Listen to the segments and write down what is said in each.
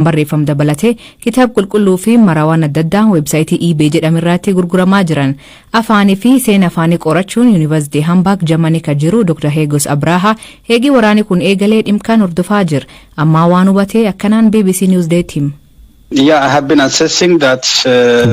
Barreeffam dabalatee kitaaba qulqulluu fi marawaan adda addaa weebsaayitii eBay jedhamirratti gurguramaa jiran. Afaanii fi seena afaanii qorachuun Yuunivarsiitii Hamburg, Jarmanii kan jiru Dr. Hegos Abraha eegii waraanni kun eegalee dhimkaan hordofaa jira. Ammaa waan hubatee akkanaan BBC Newsdaytti hima. Yeah, I have been assessing that.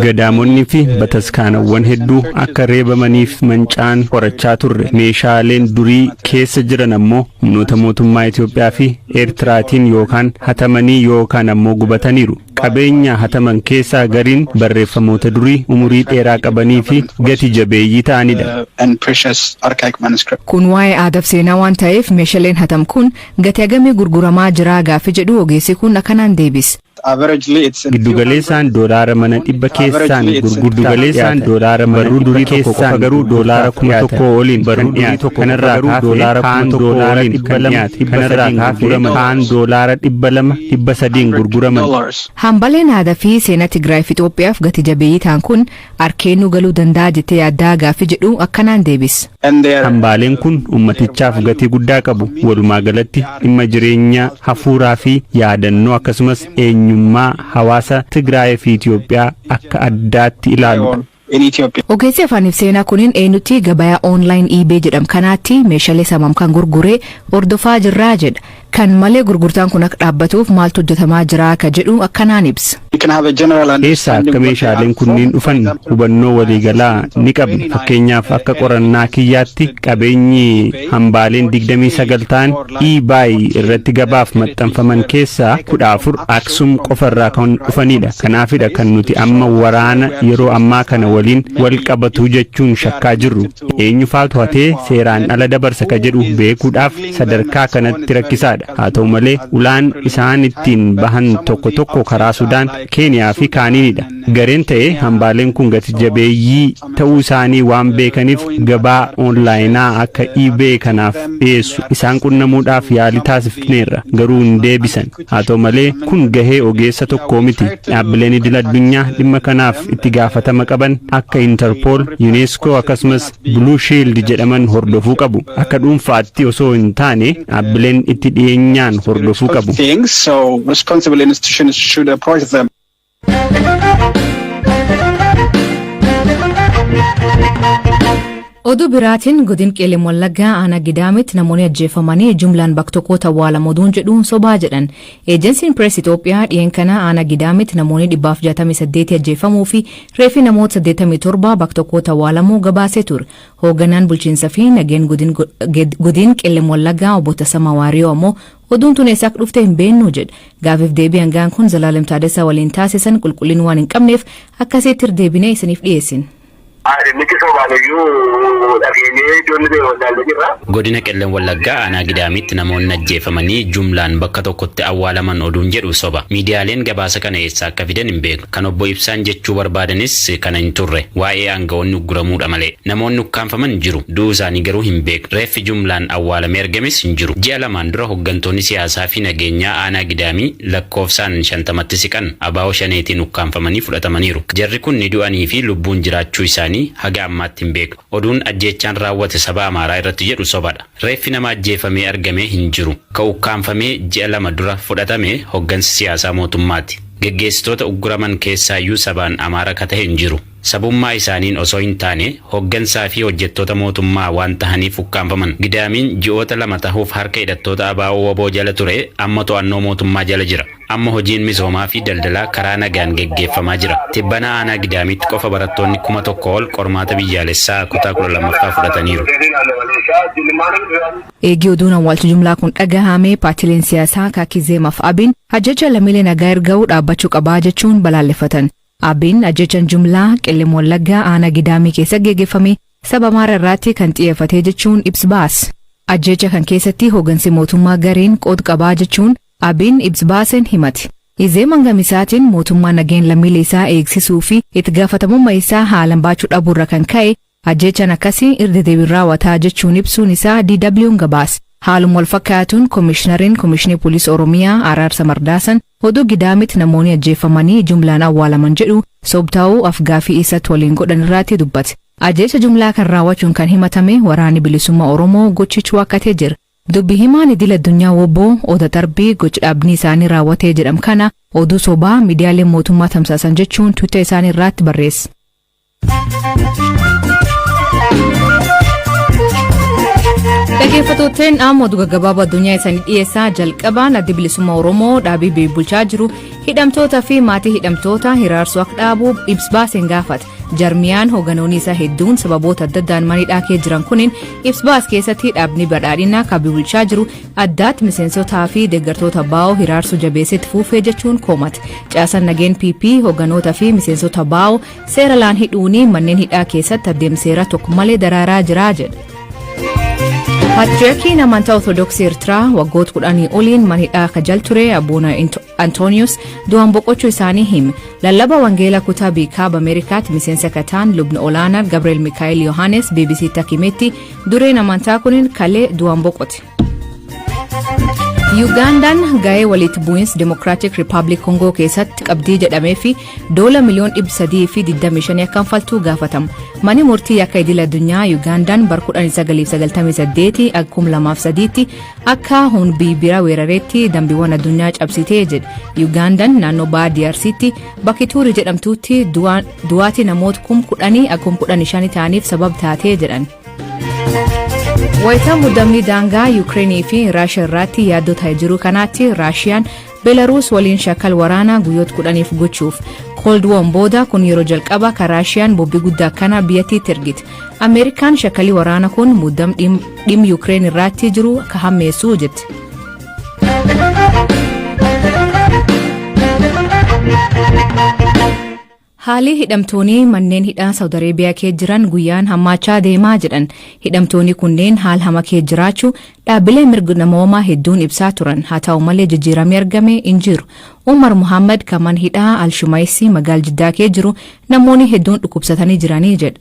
Gadaamonni fi bataskaanawwan hedduu akka reebamaniif mancaan qorachaa turre. Meeshaaleen durii keessa jiran ammoo humnoota mootummaa Itoophiyaa fi Eertiraatiin yookaan hatamanii yookaan ammoo gubataniiru. Qabeenya hataman keessaa gariin barreeffamoota durii umurii dheeraa qabanii fi gati jabeeyyii ta'anidha. And precious archaic manuscript. Kun waa'ee aadaaf seenaa waan ta'eef, meeshaaleen hatam kun gatii hagamii gurguramaa jira gaaffii jedhu ogeessi kun akkanaan deebise. Averagely, it's in Giddugaleessaan doolaara mana 100 keessaan gurgurtaa doolaara barruu durii tokko qofa garuu doolaara 1000 oliin barruu durii tokko kanarraa kaafee doolaara 1000 oliin 200 300 gurguraman, kaan doolaara 200 300n gurguraman. Dollars. Hambaleen aadaa fi seenaa Tigraay fi Itoophiyaaf gati jabeeyyii ta'an kun harkeenuu galuu danda'a jettee yaaddaa gaaffii jedhu akkanaan deebise. And they are Hambaaleen kun ummatichaaf gatii guddaa qabu. Walumaa galatti dhimma jireenya hafuuraa fi yaadannoo akkasumas eenyummaa hawaasa Tigraay fi Itoophiyaa akka addaatti ilaaludha. In Ethiopia. Ogeessi afaaniif seenaa kunin eenyutti gabayaa online eBay jedhamu kanaatti meeshaalee samam kan gurguree hordofaa jirraa jedha. Kan malee gurgurtaan kun akka dhaabbatuuf maaltu hojjetamaa jira ka jedhu akkanaan ibsa. You can have a general Eessa akka meeshaaleen kunneen dhufan hubannoo waliigalaa ni qabna. Fakkeenyaaf, akka qorannaa kiyyaatti qabeenyi hambaaleen 29 ta'an eBay irratti gabaaf maxxanfaman keessaa 14 Aksum qofarraa kan dhufanidha. Kanaafidha kan nuti amma waraana yeroo ammaa kana waliin wal qabatu jechuun shakkaa jirru. Eenyu faatu hatee seeraan ala dabarsa ka jedhu beekuudhaaf sadarkaa kanatti rakkisaadha. Haa ta'u malee, ulaan isaan ittiin bahan tokko tokko karaa Sudaan, Keeniyaa fi kaaniinidha. Gareen ta'e hambaaleen kun gati jabeeyyii ta'uu isaanii waan beekaniif gabaa onlaayinaa akka eBay kanaaf dhiyeessu. Isaan qunnamuudhaaf yaalii taasifneerra, garuu hin deebisan. Haa ta'u malee, kun gahee ogeessa tokkoo miti. Dhaabbileen idil addunyaa dhimma kanaaf itti gaafatama qaban akka Interpol, UNESCO akkasumas Blue Shield jedhaman hordofuu qabu. Akka dhuunfaatti osoo hin taane dhaabbileen itti dhiyeenyaan hordofuu qabu. Things, so responsible institutions should approach them. Oduu biraatiin, godin Qeelem Wallaggaa aanaa Gidaamitti namoonni ajjeefamanii jumlaan bakka tokkotti awwaalamu oduun jedhuun sobaa jedhan. Eejensiin Pirees Itoophiyaa dhiyeen kana aanaa Gidaamitti namoonni 168 ajjeefamuu fi reeffi namoota 87 bakka tokkotti awwaalamuu gabaasee ture. Hoogganaan bulchiinsa fi nageen godin Qeelem Wallaggaa obbo Tasammaa Waariyoo ammoo oduun tun eessa akka dhufte hin beeknu jedha. Gaafiif deebii hangaan kun Zalaalem Taaddasaa waliin taasisan qulqullina waan hin qabneef akkasitti deebinee isiniif dhiyeessin. Inni sobaaniyyuu dhageenyee ijoolli bee wallaallee jirra. Godina Qellem Wallaggaa aanaa Gidaamitti namoonni ajjeefamanii jumlaan bakka tokkotti awwaalaman oduun jedhu soba. Miidiyaaleen gabaasa kana eessaa akka fidan hin beeku. Kan obbo Ibsaan jechuu barbaadanis kana hin turre. Waa'ee aangawoonni ugguramuudha malee. Namoonni ukkaanfaman jiru. Du'uu isaanii garuu hin beeku. Reeffi jumlaan awwaalamee argames hin jiru. Ji'a 2n dura hooggantoonni siyaasaa fi nageenyaa aanaa Gidaamii lakkoofsaan 50tti siqan ABO Shaneetiin ukkaanfamanii fudhatamaniiru. Jarri kun ni du'anii fi lubbuun jiraachuu isaanii haga ammaatti hin beeku. Oduun ajjeechaan raawwate saba Amaaraa irratti jedhu sobadha. Reeffi nama ajjeefamee argamee hin jiru. Ka ukkaanfamee ji'a 2 dura fudhatame hooggansa siyaasaa mootummaati. Geggeessitoota ugguraman keessaayyuu sabaan Amaara ka ta'e hin jiru. Sabummaa isaaniin osoo hin taane hooggansaa fi hojjettoota mootummaa waan tahaniif ukkaanfaman. Gidaamiin ji'oota 2 tahuuf harka hidhattoota ABO WBO jala ture amma to'annoo mootummaa jala jira. Amma hojiin misoomaa fi daldalaa karaa nagaan geggeeffamaa jira. Tibbana aanaa Gidaamitti qofa barattoonni 1000 ol qormaata biyyaalessaa kutaa 12ffaa fudhataniiru. Eegii oduun awwaalcha jumlaa kun dhagahame, paartileen siyaasaa Kaakizeemaaf Abiin ajjecha lammiilee nagaa erga'uu dhaabbachuu qabaa jechuun balaaleffatan. Abiin ajjechaan jumlaa Qellem Wallaggaa aanaa Gidaamii keessa geggeeffame saba Amaara irratti kan xiyyeeffate jechuun ibsa baase. Ajjecha kan keessatti hooggansi mootummaa gareen qood qabaa jechuun Abiin ibsa baaseen himate. Izeeman gamisaatiin mootummaa nageen lammiilee isaa eegsisuu fi itti gaafatamummaa isaa haalaan baachuu dhabuurra kan ka'e ajjechaan akkasii irra deebiin raawwataa jechuun ibsuun isaa DW'n gabaase. Haaluma wal fakkaatuun Koomishinariin Koomishinii Poolisii Oromiyaa Araarsa Mardaasan oduu Gidaamitti namoonni ajjeefamanii jumlaan awwaalaman jedhu sobtaa'uu afgaaffii isatti waliin godhan irratti dubbate. Ajjeecha jumlaa kan raawwachuun kan himatame Waraanni Bilisummaa Oromoo gochichi waakkatee jira. Dubbi himaan idil addunyaa WBO Oda Tarbii gocha dhaabni isaanii raawwatee jedham kana oduu sobaa miidiyaaleen mootummaa tamsaasan jechuun Twitter isaanii irratti barreesse. Dhaggeeffattootni amma oduu gaggabaaboo addunyaa isaanii dhiyeessaa. Jalqabaan, Addi Bilisummaa Oromoo dhaabii biyya bulchaa jiru hidhamtoota fi maatii hidhamtoota hiraarsuu akka dhaabu ibs baaseen gaafate. Jarmiyaan hoogganoonni isaa hedduun sababoota adda addaan manidhaa kee jiran kunin ibs baas keessatti dhaabni badhaadhinaa kan bulchaa jiru addaatti miseensotaa fi deeggartoota baa'oo hiraarsuu jabeessetti fuufee jechuun komate. Caasan nageen PP hoogganoota fi miseensota baa'oo seera laan hidhuuni manneen hidhaa keessatti adeemseera tokko malee daraaraa jiraa jedha. Paatiriyaarkiin amantaa Ortodoksii Eertiraa waggoota 10 oliin mana hidhaa akka jal ture Abbuuna Antooniyus du'aan boqochuu isaanii hime. Lallaba Wangeelaa kutaa Kaaba Ameerikaatti miseensa kataan lubni olaanaan Gabriel Mikaa'el Yohaannis BBCtti akka himetti, dureen amantaa kunin kalee du'aan boqote. Yuugandaan ga'ee walitti bu'iinsa Democratic Republic Kongoo keessatti qabdii jedhamee fi doola miliyoon 325 akka kanfaltu gaafatama. Manni murtii akka idil addunyaa Yuugandaan bar 1998 akka 2003tti akka humni bira weerareetti dambiiwwan addunyaa cabsitee jedhe. Yuugandaan naannoo baha DRCtti bakki Tuurii jedhamtutti du'aatii namoota 10,000 akka 15,000 ta'aniif sabab taatee jedhan. Wayitaa muddamni daangaa Yuukireenii fi Raashiyaa irratti yaaddoo ta'ee jiru kanaatti, Raashiyaan Beelaruus waliin shaakal waraanaa guyyoota 10f gochuuf. Cold War booda kun yeroo jalqaba kan Raashiyaan bobbii guddaa akkana biyyattiitti ergite. Ameerikaan shaakalii waraanaa kun muddam dhimma Yuukireen irratti jiru akka hammeessu jetti. Haalli hidhamtoonni manneen hidhaa Saawud Areebiyaa keessa jiran guyyaan hammaachaa deemaa jedhan. Hidhamtoonni kunneen haala hamaa keessa jiraachuu dhaabbilee mirga namoomaa hedduun ibsaa turan. Haa ta'u malee, jijjiiramni argame hin jiru. Umar Muhammad kan mana hidhaa Alshumaayisii magaala Jiddaa keessa jiru namoonni hedduun dhukkubsatanii jiranii jedha.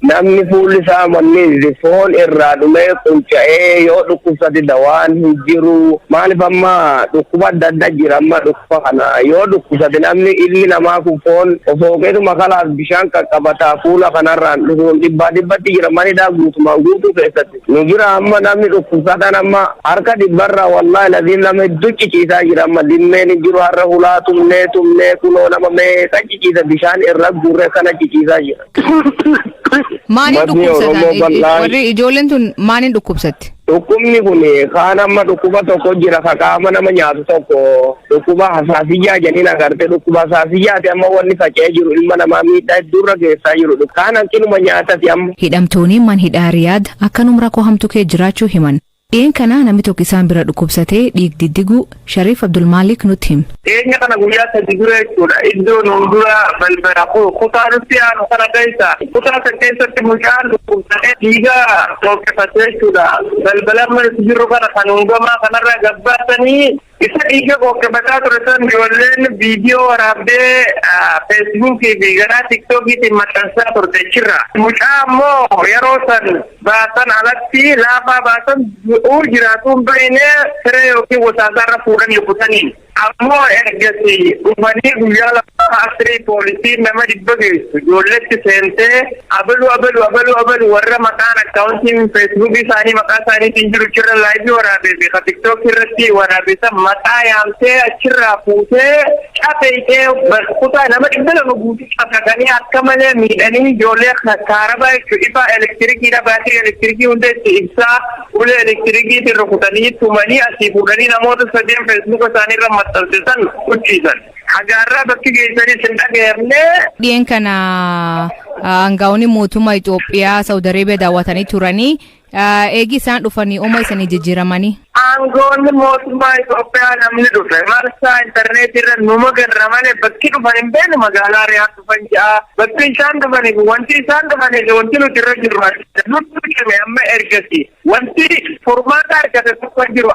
Namni fuulli isaa manni foon irraa dhumee qunca'ee yoo dhukkubsate dawaan hin jiru. Maaliif, amma dhukkuba adda addaa jira. Amma dhukkuba kana yoo dhukkubsate namni, ilmi namaa kun foon ofooqeetuma kalaas bishaan qaqqabataa fuula kanarraan dhufuun dhibbaa dhibbatti jira. Manidhaa guutumaan guutuu keessatti nu bira amma namni dhukkubsatan amma harka dhibbarraa, wallaahi laziim, nama hedduu ciciisaa jira. Amma dimmeen hin jiru. Har'a hulaa tumnee tumnee kunoo nama meeqa ciciisa, bishaan irra gurre kana ciciisaa jira. Maaliin Uummatni Oromoo dhukkubsatan? bal'aan Warri ijoolleen tun maaliin dhukkubsatti? Dhukkubni kun kaan amma dhukkuba tokko jira, ka qaama nama nyaatu tokko, dhukkuba hasaasiyyaa jedhaniin agarte. Dhukkuba hasaasiyyaati amma wanni faca'ee jiru, ilma namaa miidhaa hedduurra geessaa jiru. Kaan hanqinuma nyaatati amma. Hidhamtoonni man hidhaa Riyaad akkanum rakkoo hamtuu kee jiraachuu himan. Dhi'een kana namni tokko isaan bira dhukkubsatee dhiig diddiguu Shariif Abdulmaalik nutti hima. Dhiyeenya kana guyyaa 3 dura jechuudha. Iddoo nuun dura balbala kutaa nutti aanu kana keessa, kutaa san keessatti mucaan dhukkubsatee dhiiga dhoqqifatee jechuudha. Balbala amma nuti jirru kana kan hungamaa kanarraa gabbaasanii isa dhiiga qooqqifataa ture san ijoolleen viidiyoo waraabdee Feesbuukii fi garaa Tiktookiitiin maxxansaa turte achirra. Mucaa ammoo yeroo san baasan alatti laafaa baasan, du'uu jiraatu hin beekne, siree yookiin wasaasaarra fuudhanii kutaniin. Ammoo ergasi dhufanii guyyaa 2 asirii poolisiin nama 100 geessu ijoolletti seentee abalu abalu abalu abalu warra maqaan akkaawuntiin Feesbuukii isaanii maqaa isaaniitiin jiru achirra live waraabee fi ka Tiktookii irratti waraabee san maqaa yaamtee achirraa fuutee cafeeytee kutaa nama 200 guutuu cafaqanii akka malee miidhanii ijoollee kaarabaa jechuun ifa elektirikiidha, baatirii elektirikii hunda itti ibsaa ulee elektirikiitiin rukutanii tumanii asii fuudhanii namoota sadeen Feesbuuka isaanii irra maxxansisan hucciisan. Hagaarraa bakki geessanis hin dhagayamne. Dhi'een kana aangaa'onni mootummaa Itoophiyaa Saawud Areebiyaa daawwatanii turanii, eegi isaan dhufanii oma isanii jijjiiramanii. Aangoonni mootummaa Itoophiyaa namni dhufe marsaa intarneetii irra numa garra malee bakki dhufan hin beeknu. Magaalaa Riyaad dhufan ja'a. Bakki isaan dhufaniif, wanti isaan dhufaniif, wanti nuti irra jirru nutti cime. Amma ergasi wanti furmaata argate tokko hin jiru.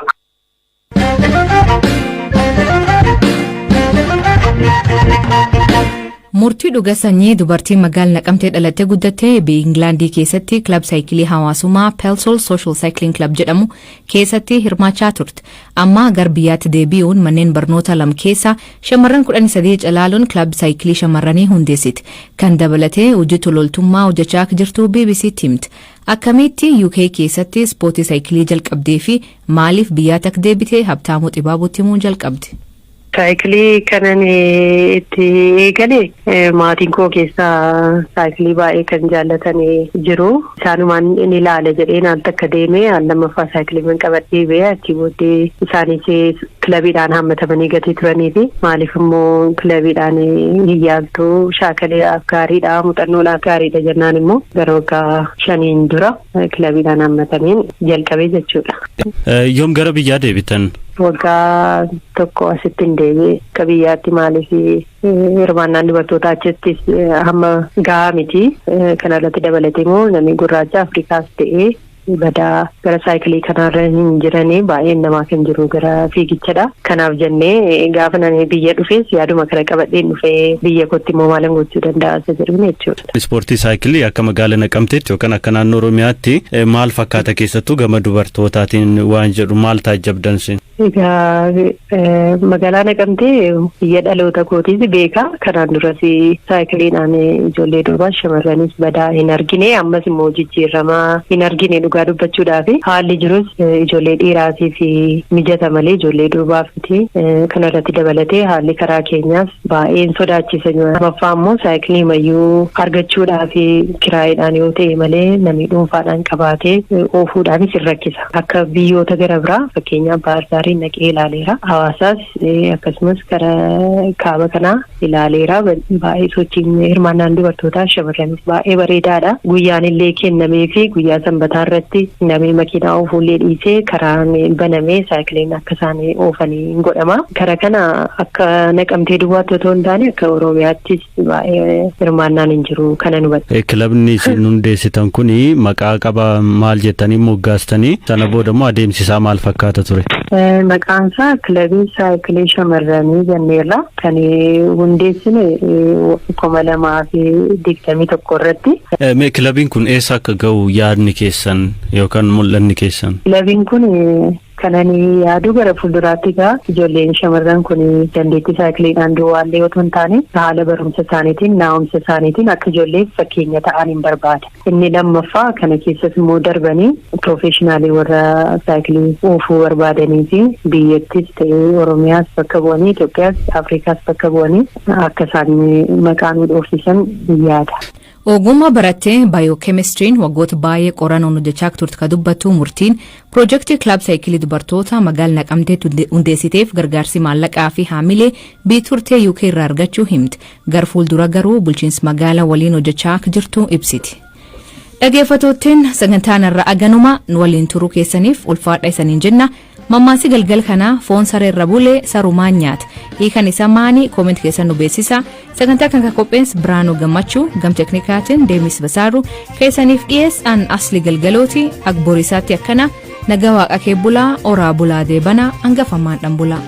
Murtii Dhuga Sanyii, dubartii magaala Naqamtee dhalattee guddatte, biyya Ingilaandii keessatti kilab saayikilii hawaasummaa Pelsall Social Cycling Club jedhamu keessatti hirmaachaa turte. Amma gara biyyaatti deebi'uun manneen barnoota lama keessa shamarran 13 calaaluun kilab saayikilii shamarranii hundeessite. Kan dabalatee hojii tololtummaa hojjechaa akka jirtu BBCtti himte. Akkamitti UK keessatti ispoortii saayikilii jalqabdee fi maaliif biyyaatti akka deebite Habtaamuu Xibaabuutti himuun jalqabde. Saayikilii kanan itti eegale, maatiin koo keessaa saayikilii baay'ee kan jaallatan jiru. Isaanumaan ni ilaala jedheen al takka deemee, al lammaffaa saayikilii man qabadhee ba'ee, achii booddee isaanis kilabiidhaan hammatamanii gatii turanii fi maaliif immoo kilabiidhaan hin yaaltu, shaakaleedhaaf gaariidha, muuxannoodhaaf gaariidha jennaan immoo gara waggaa 5n dura kilabiidhaan hammatameen jalqabee jechuudha. Yoom gara biyyaa deebitan? Waggaa tokko asitti hin deebi'e akka biyyaatti. Maaliif, hirmaannaan dubartoota achittis hamma gahaa miti. Kana irratti dabalatee immoo namni gurraacha Afrikaas ta'ee badaa gara saayikilii kanaarra hin jiranii, baay'een namaa kan jiru gara fiigichadha. Kanaaf jennee gaafa nani biyya dhufes yaaduma kana qabadheen dhufee, biyya kootti immoo maalan gochuu danda'a isa jedhuun jechuudha. Ispoortii saayikilii akka magaala Naqamteetti yookaan akka naannoo Oromiyaatti maal fakkaata, keessattuu gama dubartootaatiin waan jedhu maal taajjabdan sin? Egaa, magaalaa Naqamtee biyya dhaloota kootiis beeka. Kanaan duras saayikiliidhaan ijoollee durbaa shamarranis badaa hin argine. Ammas immoo jijjiiramaa hin argine dhugaa dubbachuudhaaf. Haalli jirus ijoollee dhiiraatiif mijata malee ijoollee durbaaf miti. Kana irratti dabalatee haalli karaa keenyaas baay'een sodaachisa. Lammaffaa immoo saayikilii mayyuu argachuudhaaf kiraayiidhaan yoo ta'e malee namni dhuunfaadhaan qabaatee oofuudhaanis hin rakkisa. Akka biyyoota gara biraa, fakkeenyaaf Baardaariin naqee ilaaleera. Hawaasaas akkasumas karaa kaaba kanaa ilaaleera. Baay'ee sochiin hirmaannaan dubartootaa shamarranis baay'ee bareedaadha. Guyyaan illee kennamee fi guyyaa sanbataa irratti namni makiinaa oofuullee dhiisee karaan banamee saayikiliin akka isaan oofanii hin godhama. Kara kana akka Naqamtee duwwaatti otoo hin taane akka Oromiyaattis baay'ee hirmaannaan hin jiru kana hubadhe. Kilabni isin hundeessitan kun maqaa qaba? Maal jettanii moggaastanii? Sana booda immoo adeemsi isaa maal fakkaata ture? Maqaan isaa Kilabii Saayikilii Shamarranii jenneerra. Kan hundeessine 2021 irratti. Mee kilabiin kun eessa akka ga'u yaadni keessan yookaan mul'anni keessan? Kilabiin kun kanan yaadu gara fuulduraatti egaa ijoolleen shamarran kun dandeettii saayikiliidhaan duwwaallee otoo hin taane haala barumsa isaaniitiin, naa'umsa isaaniitiin akka ijoolleef fakkeenya ta'an hin barbaada. Inni lammaffaa, kana keessas immoo darbanii professional warra saayikilii oofuu barbaadanii fi biyyattis ta'ee Oromiyaas bakka bu'anii, Itoophiyaas Afrikaas bakka bu'anii akka isaan maqaa nu dhoofsisan yaada. Ogummaa barattee baayookeemistiriin waggoota baay'ee qorannoon hojjechaa turte ka dubbattu Murtiin, piroojeektii kilab saayikilii dubartoota magaala Naqamteetti hundeessiteef gargaarsi maallaqaa fi haamilee biyya turtee UK irraa argachuu himte. Gara fuuldura garuu bulchiinsa magaalaa waliin hojjechaa akka jirtu ibsiti. Dhaggeeffattoottiin, sagantaan irra aganuma. Nu waliin turuu keessaniif ulfaadha isaniin jenna. Mammaasi galgal kanaa "Foon sareerra bulee sarumaan nyaata." Hiikan isa maani? Comment keessan nu beeksisa. Sagantaa kan qopheesse Biraanuu Gammachuu, gam teknikaatiin Deemis Basaaru, keessaniif dhiyees an Asli Galgalooti. Agboriisaatti akkana naga waaqa kee bulaa, oraa bulaa, deebanaa hangafamaan dhan bulaa.